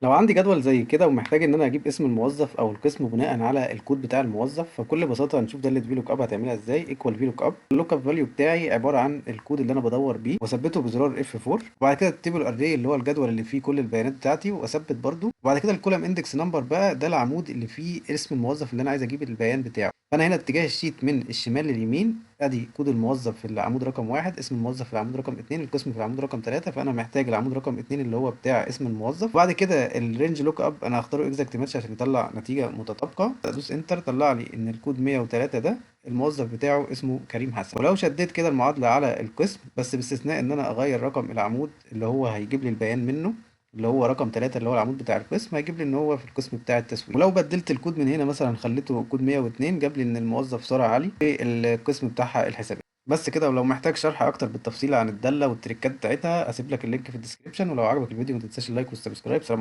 لو عندي جدول زي كده ومحتاج ان انا اجيب اسم الموظف او القسم بناء على الكود بتاع الموظف، فبكل بساطة هنشوف داله VLOOKUP هتعملها ازاي. equal VLOOKUP، ال lookup value بتاعي عبارة عن الكود اللي انا بدور بيه واثبته بزرار F4، وبعد كده ال table array اللي هو الجدول اللي فيه كل البيانات بتاعتي واثبت برده، وبعد كده ال column index number بقى ده العمود اللي فيه اسم الموظف اللي انا عايز اجيب البيان بتاعه. فانا هنا اتجاه ال sheet من الشمال لليمين، ادي كود الموظف في العمود رقم 1، اسم الموظف في العمود رقم 2، القسم في العمود رقم 3، فانا محتاج العمود رقم 2 اللي هو بتاع اسم الموظف. وبعد كده ال range lookup انا هختاره exact match عشان يطلع نتيجة متطابقة. ادوس enter، طلع لي ان الكود 103 ده الموظف بتاعه اسمه كريم حسن. ولو شديت كده المعادلة على القسم، بس باستثناء ان انا اغير رقم العمود اللي هو هيجيب لي البيان منه اللي هو رقم 3 اللي هو العمود بتاع القسم، هيجيب لي ان هو في القسم بتاع التسويق. ولو بدلت الكود من هنا مثلا خليته كود 102، جاب لي ان الموظف سارة علي في القسم بتاعها الحسابات. بس كده. ولو محتاج شرح اكتر بالتفصيل عن الدالة والتريكات بتاعتها اسيب لك ال link في ال description. ولو عجبك الفيديو ما تنساش ال like وال subscribe. سلام عليكم.